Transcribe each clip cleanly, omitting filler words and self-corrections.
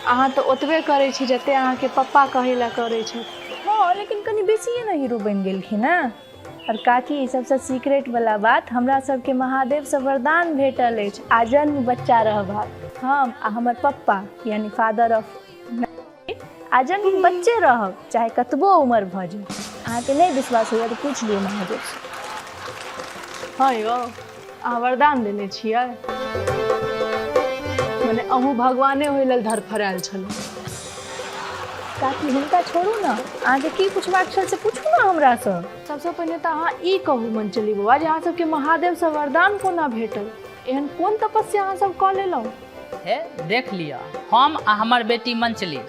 अहाँ तऽ ओतबे करै छी जते अहाँके पप्पा कहै लए करै छथि। हँ, लेकिन कनि बेसिए ने हीरो बनि गेलखिन हेँ। आओर काकी, ई सबसँ सीक्रेटवला बात, हमरा सबके महादेवसँ वरदान भेटल अछि आजन्म बच्चा रहबाक। हम आ हमर पप्पा, यानी फादर ऑफ, आजन्म बच्चे रहब, चाहे कतबो उम्र भऽ जाय। अहाँके नहि विश्वास होइए तऽ पूछि लियौ महादेवसँ। हँ यौ, अहाँ वरदान देने छियै? मने अहूँ भगवाने होइ लेल धड़फड़ायल छलहुँ। काकी, हुनका छोड़ू ने, अहाँके की पुछबाक छल से पूछू ने हमरासँ। सबसँ पहिने तऽ अहाँ ई कहू मंचली बौआ, जे अहाँ सबके महादेवसँ वरदान कोना भेटल? एहन कोन तपस्या अहाँ सब कऽ लेलहुँ? हे देख लिअ, हम आ हमर बेटी मंचली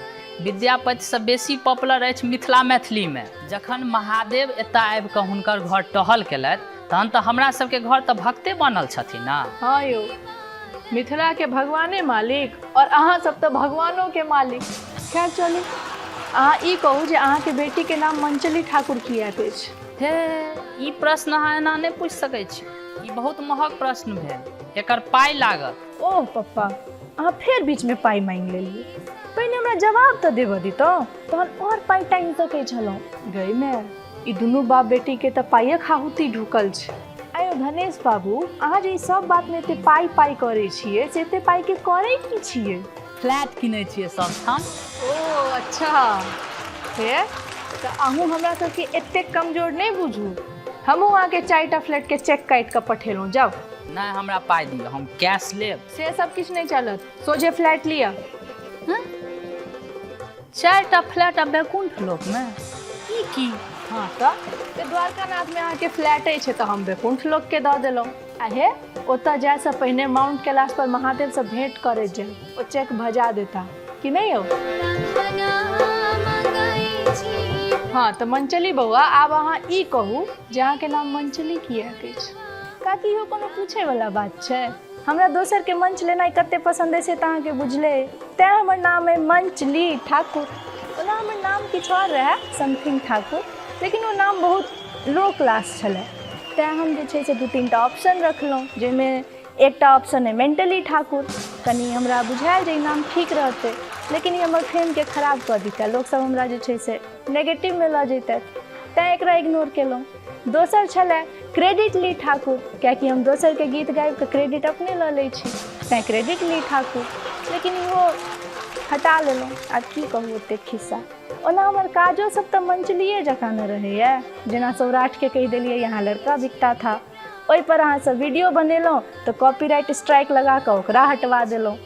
विद्यापतिसँ बेसी पॉपुलर अछि मिथिला मैथिलीमे। जखन महादेव एतऽ आबि कऽ हुनकर घर टहल केलथि, तहन तऽ हमरा सबके घर तऽ भक्ते बनल छथिन ने। हँ यौ, मिथिलाके भगवाने मालिक और अहाँ सब तऽ भगवानोके मालिक। खैर चलू, अहाँ ई कहू जे अहाँके बेटीके नाम मंचली ठाकुर किएक अछि? हे, ई प्रश्न अहाँ एना नहि पूछि सकै छी। ई बहुत महग प्रश्न भेल, एकर पाइ लागत। ओह पप्पा, अहाँ फेर बीचमे पाइ मांगि लेलियै। पहिने हमरा जवाब तऽ देबऽ दितहुँ, तहन आओर पाइ टाँगि सकै छलहुँ। गै माय, ई दुनू बाप बेटीके तऽ पाइए खाहुती ढुकल छै। आँय यौ धनेश बाबू, अहाँ जे ई सब बातमे एते पाइ पाइ करै छियै, से एते पाइके करै की छियै? फ्लैट किनै छियै सब ठाम। ओ अच्छा, हे तऽ अहूँ हमरा सबके एतेक कमजोर नहि बुझू। हमहूँ अहाँके 4टा फ्लैटके चेक काटि कऽ पठेलहुँ, जाउ। नहि, हमरा पाइ दिअ, हम कैश लेब। से सब किछु नहि चलत, सोझे फ्लैट लिअ। 4टा फ्लैट आ बैकुंठ लोकमे ई की? हँ तऽ द्वारकानाथमे अहाँके फ्लैट अछि तऽ हम बैकुंठ लोकके दऽ देलहुँ। आ हे, ओतऽ जायसँ पहिने माउंट कैलाश पर महादेवसँ भेंट करैत जायब, ओ चेक भजा देता कि नहि यौ? हँ तऽ मंचली बौआ, आब अहाँ ई कहू जे अहाँके नाम मंचली किएक अछि? काकी, इहो कोनो पूछैवला बात छै? हमरा दोसरके मंच लेनाइ कते पसन्द अछि से तऽ अहाँके बुझले अइ, तेँ हमर नाम अइ मंचली ठाकुर। ओना हमर नाम किछु आओर रहए, समथिंग ठाकुर, लेकिन ओ नाम बहुत लो क्लास छलै, तेँ हम जे छै से 2-3टा ऑप्शन रखलहुँ, जाहिमे एकटा ऑप्शन अइ मेंटली ठाकुर। कनि हमरा बुझायल जे ई नाम ठीक रहतै, लेकिन ई हमर फेमके खराब कऽ दितै, लोकसभ हमरा जे छै से नेगेटिवमे लऽ जैतथि, तेँ एकरा इग्नोर केलहुँ। दोसर छलै क्रेडिट ली ठाकुर, कियाकि हम दोसरके गीत गाबिकऽ क्रेडिट अपने लऽ लै छी, तेँ क्रेडिट ली ठाकुर, लेकिन इहो हटा लेलहुँ। आब की कहू ओतेक खिस्सा। ओना हमर काजो सब तऽ मंचलिए जकाँ ने रहैए, जेना सौराठके कहि देलियै यहाँ लड़का बिकता था, ओहिपर अहाँसभ वीडियो बनेलहुँ तऽ कॉपीराइट स्ट्राइक लगा कऽ ओकरा हटवा देलहुँ।